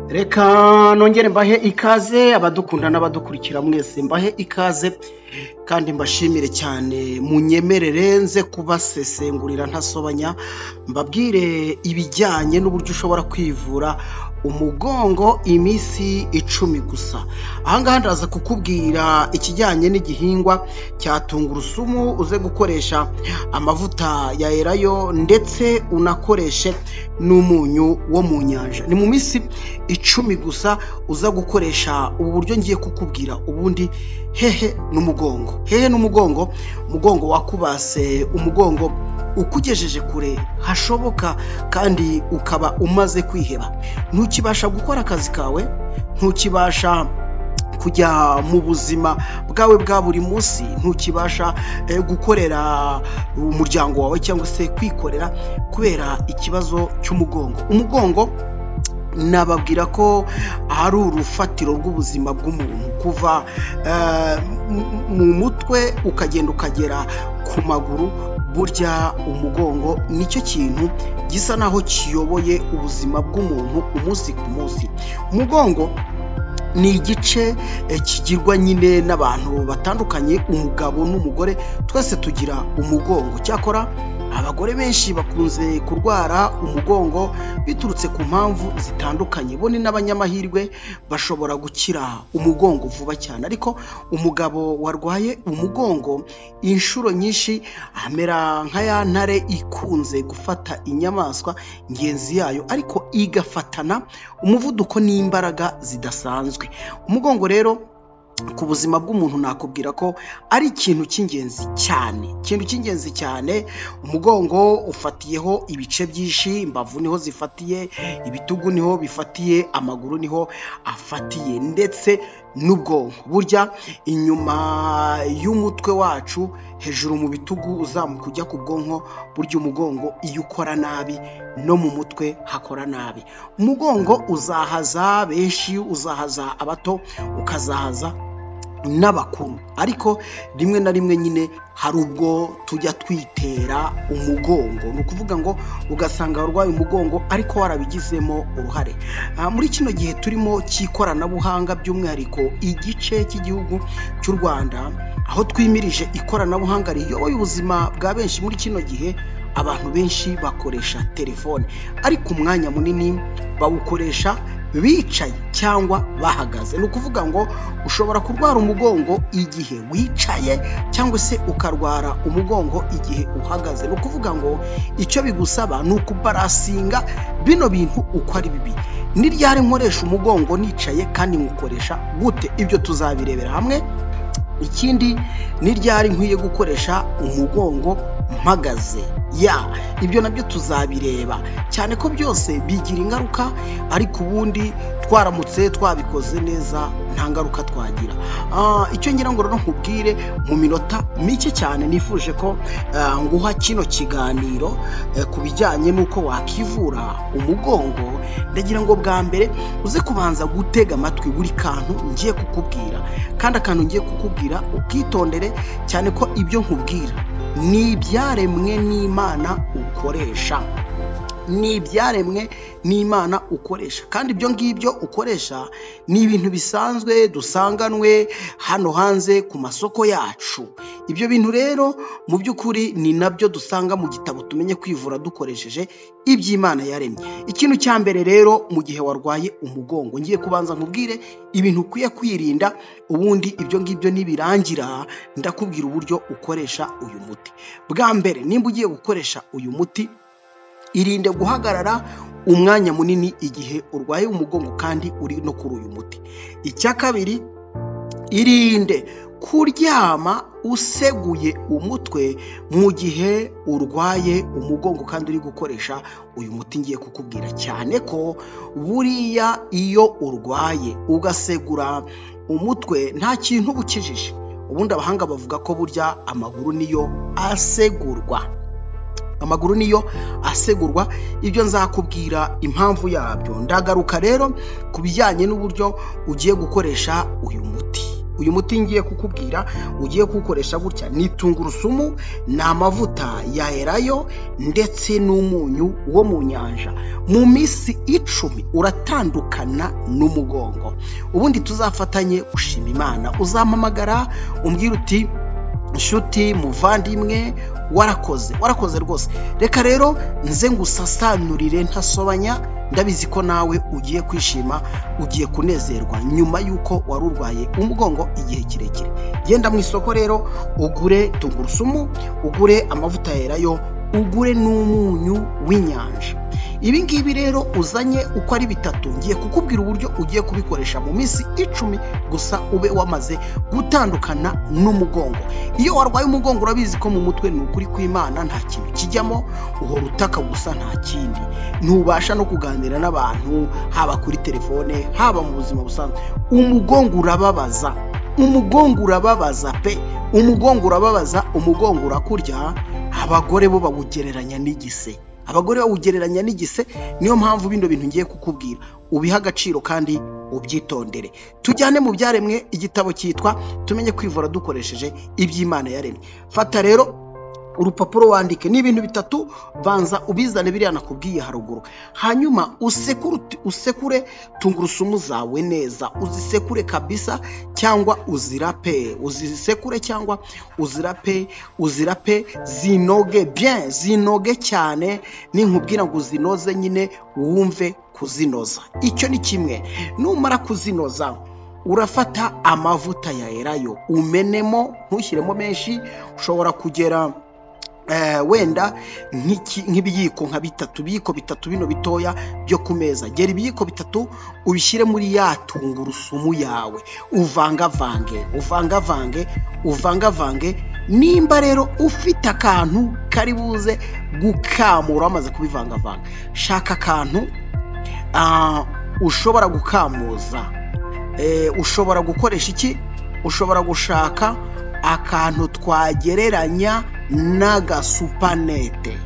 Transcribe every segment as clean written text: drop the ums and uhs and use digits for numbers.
Reka nongere mbahe ikaze abadukunda n'abadukurikira mwese, mbahe ikaze kandi mbashimire cyane, munyemerere nze kubasesengurira ntasobanya, mbabwire ibijyanye n'uburyo ushobora kwivura umugongo iminsi 10 gusa. Ahangaha ndaza kukubwira ikijyanye n'igihingwa cya tungurusumu, uze gukoresha amavuta ya elayo ndetse unakoreshe n'umunyu wo mu nyanja. Ni mu minsi 10 gusa uza gukoresha ubu buryo ngiye kukubwira, ubundi hehe n'umugongo, hehe n'umugongo, umugongo wakubase, umugongo ukugejeje kure hashoboka kandi ukaba umaze kwiheba, ntukibasha gukora akazi kawe, ntukibasha kujya mu buzima bwawe bwa buri munsi, ntukibasha gukorera umuryango wawe cyangwa se kwikorera kubera ikibazo cy'umugongo. Umugongo nababwira ko ari urufatiro rw'ubuzima bw'umuntu, kuva mu mutwe ukagenda ukagera ku maguru. Burya umugongo nicyo kintu gisa naho kiyoboye ubuzima bw'umuntu umunsi ku munsi. Umugongo ni igice kigirwa nyine n'abantu batandukanye, umugabo n'umugore, twese tugira umugongo. Cyakora abagore benshi bakunze kurwara umugongo biturutse ku mpamvu zitandukanye, bo ni n'abanyamahirwe bashobora gukira umugongo vuba cyane, ariko umugabo warwaye umugongo inshuro nyinshi amera nka ya ntare ikunze gufata inyamaswa ngenzi yayo, ariko igafatana umuvuduko n'imbaraga zidasanzwe. Umugongo rero ku buzima bw'umuntu nakubwira ko ari ikintu cy'ingenzi cyane, ikintu cy'ingenzi cyane. Umugongo ufatiyeho ibice byinshi, imbavu niho zifatiye, ibitugu niho bifatiye, amaguru niho afatiye, ndetse n'ubwonko. Burya inyuma y'umutwe wacu hejuru mu bitugu uzamuka ujya ku bwonko, burya umugongo iyo ukora nabi no mu mutwe hakora nabi. Umugongo uzahaza benshi, uzahaza abato, ukazahaza n'abakuru, ariko rimwe na rimwe nyine hari ubwo tujya twitera umugongo, ni ukuvuga ngo ugasanga warwaye umugongo ariko warabigizemo uruhare. Muri kino gihe turimo cy'ikoranabuhanga, by'umwihariko igice cy'igihugu cy'u Rwanda, aho twimirije ikoranabuhanga riyoboye ubuzima bwa benshi muri kino gihe, abantu benshi bakoresha telefone, ariko umwanya munini bawukoresha bicaye cyangwa bahagaze. Ni ukuvuga ngo ushobora kurwara umugongo igihe wicaye cyangwa se ukarwara umugongo igihe uhagaze. Ni ukuvuga ngo icyo bigusaba ni ukubarasinga bino bintu uko ari bibiri. Ni ryari nkoresha umugongo nicaye kandi nywukoresha gute? Ibyo tuzabirebera hamwe. Ikindi ni ryari nkwiye gukoresha umugongo mpagaze? Ya ibyo nabyo tuzabireba, cyane ko byose bigira ingaruka, ariko ubundi twaramutse twabikoze neza nta ngaruka twagira. Icyo ngira ngo rero nkubwire mu minota mike cyane, nifuje ko nguha kino kiganiro ku bijyanye n'uko wakivura umugongo. Ndagira ngo bwa mbere uze kubanza gutega amatwi buri kantu ngiye kukubwira, kandi akantu ngiye kukubwira ukitondere cyane ko ibyo nkubwira ni ibyaremwe n'Imana ukoresha, ni ibyaremwe n'Imana ukoresha, kandi ibyo ngibyo ukoresha ni ibintu bisanzwe dusanganwe hano hanze ku masoko yacu. Ibyo bintu rero mu by'ukuri ni nabyo dusanga mu gitabo tumenye kwivura dukoresheje iby'Imana yaremye. Ikintu cya mbere rero mu gihe warwaye umugongo, ngiye kubanza nkubwire ibintu ukwiye kwirinda, ubundi ibyo ngibyo nibirangira ndakubwira uburyo ukoresha uyu muti. Bwa mbere, nimba ugiye gukoresha uyu muti, irinde guhagarara umwanya munini igihe urwaye umugongo kandi uri no kuri uyu muti. Icya kabiri, irinde kuryama useguye umutwe mu gihe urwaye umugongo kandi uri gukoresha uyu muti ngiye kukubwira, cyane ko buriya iyo urwaye ugasegura umutwe nta kintu uba ukijije. Ubundi abahanga bavuga ko burya amaguru niyo asegurwa, amaguru niyo asegurwa. Ibyo nzakubwira impamvu yabyo. Ndagaruka rero ku bijyanye n'uburyo ugiye gukoresha uyu muti. Uyu muti ngiye kukubwira ugiye kuwukoresha gutya: ni tungurusumu, ni amavuta ya elayo ndetse n'umunyu wo mu nyanja. Mu minsi 10 uratandukana n'umugongo. Ubundi tuzafatanye gushima Imana. Uzampamagara umbwira uti: "Nshuti muvandimwe, warakoze, warakoze rwose." Reka rero nze ngusasanurire ntasobanya. Ndabizi ko nawe ugiye kwishima, ugiye kunezerwa nyuma y'uko wari urwaye umugongo igihe kirekire. Genda mu isoko rero ugure tungurusumu, ugure amavuta yerayo, ugure n'umunyu w'inyanja. Ibi ngibi rero uzanye uko ari bitatu, ngiye kukubwira uburyo ugiye kubikoresha mu minsi 10 gusa ube wamaze gutandukana n'umugongo. Iyo warwaye umugongo, urabizi ko mu mutwe, ni ukuri kw'Imana, nta kintu kijyamo, uhora utaka gusa, nta kindi. Ntubasha no kuganira n'abantu, haba kuri telefone, haba mu buzima busanzwe. Umugongo urababaza, umugongo urababaza pe, umugongo urababaza, umugongo urakurya. Abagore bo bawugereranya n'igise, abagore bawugereranya n'igise. Niyo mpamvu bino bintu ngiye kukubwira ubihe agaciro kandi ubyitondere. Tujyane mu byaremwe, igitabo cyitwa "Tumenye Kwivura Dukoresheje Iby'Imana Yaremye". Fata rero urupapuro wandike. Ni ibintu bitatu. Banza ubizane biriya nakubwiye haruguru, hanyuma usekure tungurusumu zawe neza, uzisekure kabisa cyangwa uzirape, uzisekure cyangwa uzirape, uzirape zinoge bien, zinoge cyane. Ninkubwira ngo uzinoze nyine wumve kuzinoza, icyo ni kimwe. Numara kuzinoza, urafata amavuta ya elayo umenemo, ntushyiremo menshi. Ushobora kugera wenda nk'ibiyiko nka bitatu, ibiyiko bitatu bino bitoya byo ku meza. Gera ibiyiko bitatu ubishyire muri ya tungurusumu yawe, uvangavange, uvangavange, uvangavange. Nimba rero ufite akantu kari buze gukamura wamaze kubivangavanga, shaka akantu ushobora gukamuza. Ushobora gukoresha iki? Ushobora gushaka akantu twagereranya n'agasupanete,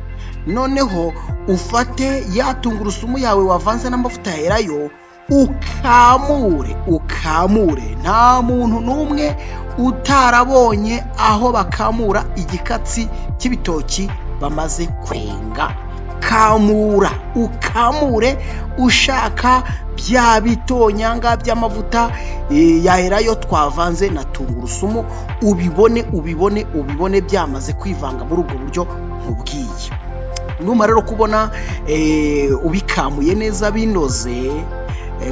noneho ufate ya tungurusumu yawe wavanze n'amavuta yerayo, ukamure, ukamure. Nta muntu n'umwe utarabonye aho bakamura igikatsi cy'ibitoki bamaze kwenga. Kamura, ukamure ushaka bya bitonyanga by'amavuta ya elayo twavanze na tungurusumu, ubibone, ubibone, ubibone byamaze kwivanga muri ubwo buryo nkubwiye. Numara rero kubona ubikamuye neza binoze,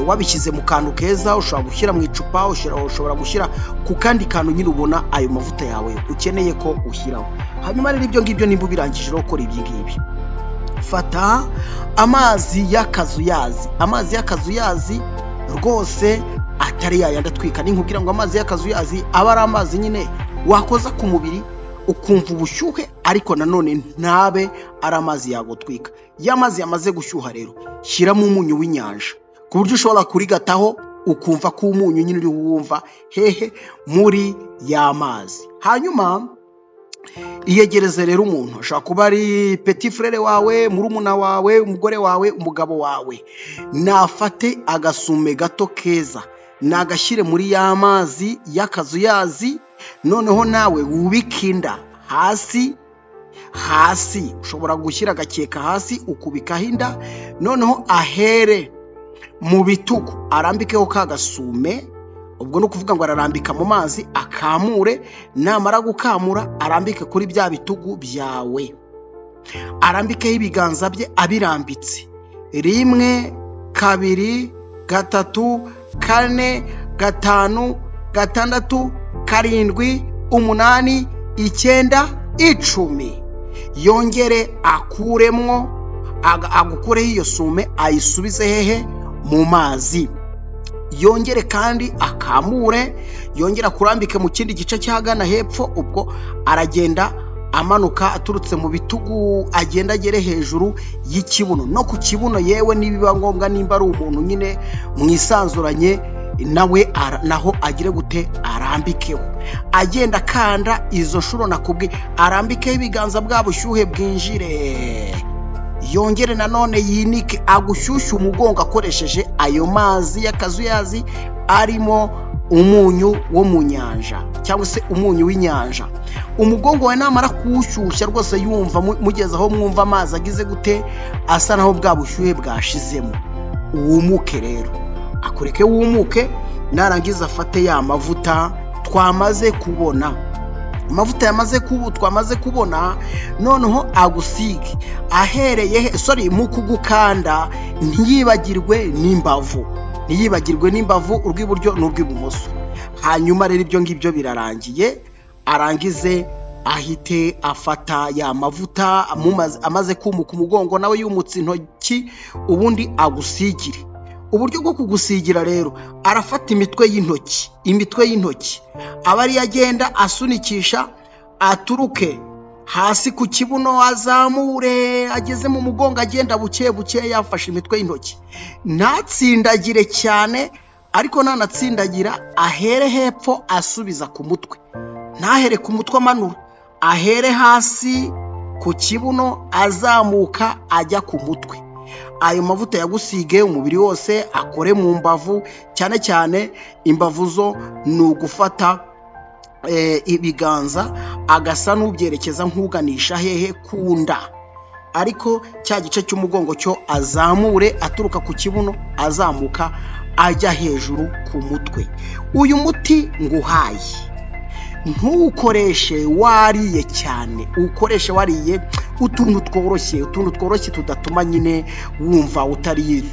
wabishyize mu kantu keza ushobora gushyira mu icupa, ushobora gushyira ku kandi kantu nyine ubona ayo mavuta yawe ukeneye ko ushyiraho. Hanyuma rero ibyo ngibyo nimba ubirangije rero gukora ibyi ngibi, fata amazi y'akazuyazi, amazi y'akazuyazi rwose atari yayandi atwika. Ninkubwira ngo amazi y'akazuyazi, aba ari amazi nyine wakoza ku mubiri ukumva ubushyuhe, ariko nanone ntabe ari amazi yagutwika. Iyo amazi yamaze gushyuha rero, shyiramo umunyu w'inyanja ku buryo ushobora kurigataho ukumva ko umunyu nyine uri wumva hehe? Muri ya mazi. Hanyuma iyegereze rero umuntu, ashobora kuba ari petit frère wawe, murumuna wawe, umugore wawe, umugabo wawe. Nafate agasume gato keza, nagashyire muri ya mazi y'akazuyazi, noneho nawe wubike inda hasi hasi. Ushobora gushyira agakeka hasi ukubikaho inda, noneho ahere mu bitugu arambikeho ka gasume. Ubwo ni ukuvuga ngo ararambika mu mazi akamure, namara gukamura arambike kuri bya bitugu byawe, arambikeho ibiganza bye abirambitse: 1, 2, 3, 4, 5, 6, 7, 8, 9, 10. Yongere akuremwo, agukureho iyo sume, ayisubize hehe? Mu mazi. Yongere kandi akamure, yongere akurambike mu kindi gice cy'ahagana hepfo. Ubwo aragenda amanuka aturutse mu bitugu, agenda agere hejuru y'ikibuno no ku kibuno. Yewe nibiba ngombwa, nimba ari umuntu nyine mwisanzuranye nawe, naho agire gute? Arambikeho. Agenda akanda izo nshuro nakubwiye, arambikeho ibiganza, bwa bushyuhe bwinjire. Yongere nanone yinike, agushyushye umugongo akoresheje ayo mazi y'akazuyazi arimo Umunyu wo mu nyanja cyangwa se umunyu w'inyanja. Umugongo wawe namara kuwushyushya rwose, yumva mugeze aho mwumva amazi agize gute, asa naho bwa bushyuhe bwashizemo, wumuke rero, akureke wumuke. Narangiza afate ya mavuta twamaze kubona, amavuta yamaze kubu twamaze kubona, noneho agusige ahereye he? Sorry, mu kugukanda ntiyibagirwe n'imbavu, ntiyibagirwe n'imbavu, urw'iburyo n'urw'ibumoso. Hanyuma rero ibyo ngibyo birarangiye, arangize ahite afata ya mavuta amaze kumuka umugongo, nawe yumutse intoki, ubundi agusigire. Uburyo bwo kugusigira rero, arafata imitwe y'intoki, imitwe y'intoki aba ariyo agenda asunikisha, aturuke hasi ku kibuno, azamure ageze mu mugongo, agenda buke buke yafashe imitwe y'intoki. Ntatsindagire cyane, ariko nanatsindagira ahere hepfo asubiza ku mutwe, ntahere ku mutwe amanura, ahere hasi ku kibuno azamuka ajya ku mutwe. Ayo mavuta yagusige umubiri wose, akore mu mbavu cyane cyane. Imbavu zo ni ugufata ibiganza agasa n'ubyerekeza nk'uganisha hehe? Ku nda. Ariko cya gice cy'umugongo cyo azamure aturuka ku kibuno azamuka ajya hejuru ku mutwe. Uyu muti nguhaye, ntuwukoreshe wariye cyane, uwukoreshe wariye utuntu tworoshye, utuntu tworoshye tudatuma nyine wumva utari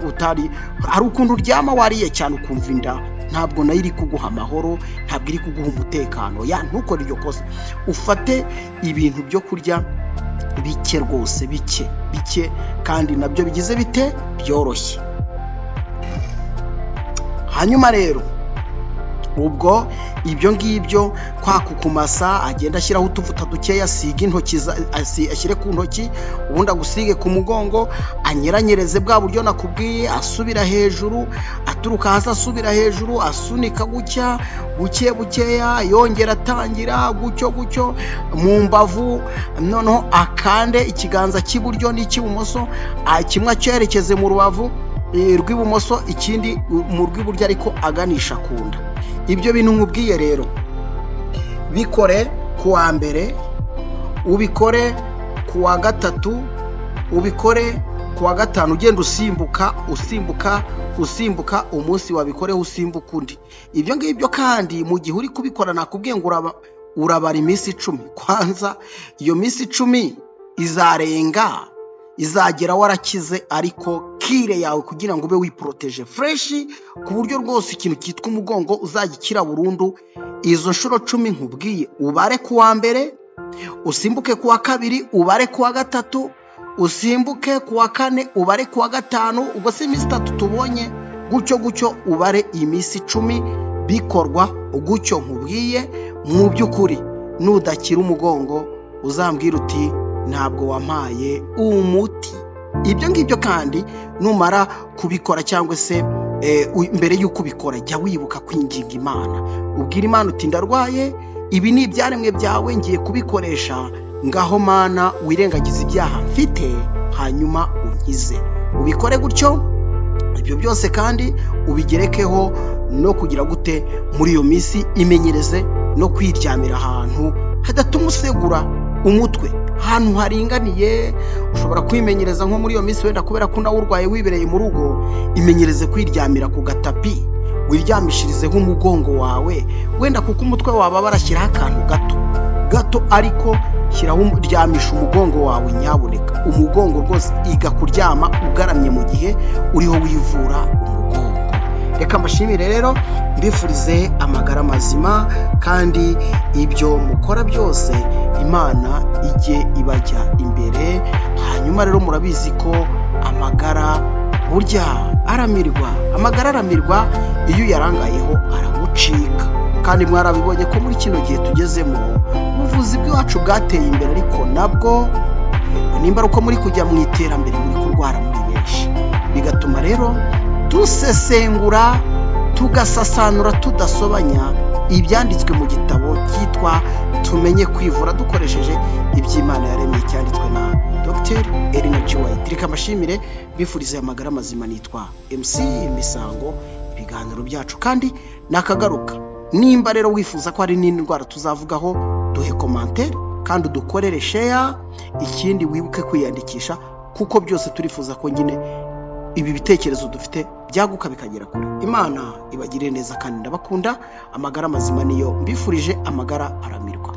utari. Hari ukuntu uryama wariye cyane ukumva inda ntabwo nayo iri kuguha amahoro, ntabwo iri kuguha umutekano. Ya, ntukore iryo kosa. Ufate ibintu byo kurya bike rwose, bike bike, kandi nabyo bigize bite? Byoroshye. Hanyuma rero ubwo ibyo ngibyo, kwa kukumasa, agenda ashyiraho utuvuta dukeya, asiga intoki, ashyire ku ntoki, ubundi agusige ku mugongo, anyeranyereze bwa buryo nakubwiye, asubira hejuru, aturuka hasi asubira hejuru, asunika gutya buke bukeya, yongera atangira gutyo gutyo mu mbavu. Noneho akande ikiganza cy'iburyo n'icy'ibumoso, kimwe acyerekeze mu rubavu rw'ibumoso, ikindi mu rw'iburyo, ariko aganisha ku nda. Ibyo bintu nkubwiye rero bikore ku wa mbere, ubikore ku wa gatatu, ubikore ku wa gatanu, ugenda usimbuka, usimbuka, usimbuka. Umunsi wabikoreho usimbuka undi. Ibyo ngibyo kandi mu gihe uri kubikora, nakubwiye ngo urabara iminsi 10. Kwanza iyo minsi 10 izarenga, izagera warakize. Ariko cure yawe, kugira ngo ube wiporoteje fresh, ku buryo rwose ikintu cyitwa umugongo uzagikira burundu, izo nshuro 10 nkubwiye, ubare ku wa mbere, usimbuke ku wa kabiri, ubare ku wa gatatu, usimbuke ku wa kane, ubare ku wa gatanu. Ubwo si iminsi 3 tubonye? Gutyo gutyo ubare iminsi 10, bikorwa gutyo nkubwiye. Mu by'ukuri nudakira umugongo, uzambwira uti ntabwo wampaye umuti. Ibyo ngibyo kandi numara kubikora, cyangwa se mbere y'uko ubikora, jya wibuka kwinginga Imana, ubwira Imana uti ndarwaye, ibi ni ibyaremwe byawe, ngiye kubikoresha, ngaho Mana wirengagiza ibyaha mfite, hanyuma unkize. Ubikore gutyo. Ibyo byose kandi ubigerekeho no kugira gute? Muri iyo minsi imenyereze no kwiryamira ahantu hadatuma usegura umutwe, ahantu haringaniye. Ushobora kwimenyereza nko muri iyo minsi, wenda kubera ko nawe urwaye wibereye mu rugo, imenyereze kwiryamira ku gatapi, wiryamishirizeho umugongo wawe. Wenda kuko umutwe waba barashyiraho akantu gato gato, ariko shyiraho, ryamisha umugongo wawe nyabuneka. Umugongo rwose, iga kuryama ugaramye mu gihe uriho wivura umugongo. Reka mbashimire rero, mbifurize amagara mazima, kandi ibyo mukora byose Imana ijye ibajya imbere. Hanyuma rero murabizi ko amagara burya aramirwa, amagara aramirwa, iyo uyarangayeho aragucika. Kandi mwarabibonye ko muri kino gihe tugezemo ubuvuzi bw'iwacu bwateye imbere, ariko nabwo nimba ari uko muri kujya mu iterambere, muri kurwara muri benshi, bigatuma rero dusesengura, tugasasanura tudasobanya ibyanditswe mu gitabo cyitwa Tumenye Kwivura Dukoresheje Iby'Imana Yaremye, cyanditswe na Dr Elena G. White. Reka mbashimire, mbifurize amagara mazima. Nitwa MC Misango. Ibiganiro byacu kandi nakagaruka. Nimba rero wifuza ko hari n'indi ndwara tuzavugaho, duhe commentaire kandi udukorere share. Ikindi, wibuke kwiyandikisha, kuko byose turifuza ko nyine ibi bitekerezo dufite byaguka bikagera kure. Imana ibagirire neza kandi ndabakunda. Amagara mazima niyo mbifurije, amagara aramirwa.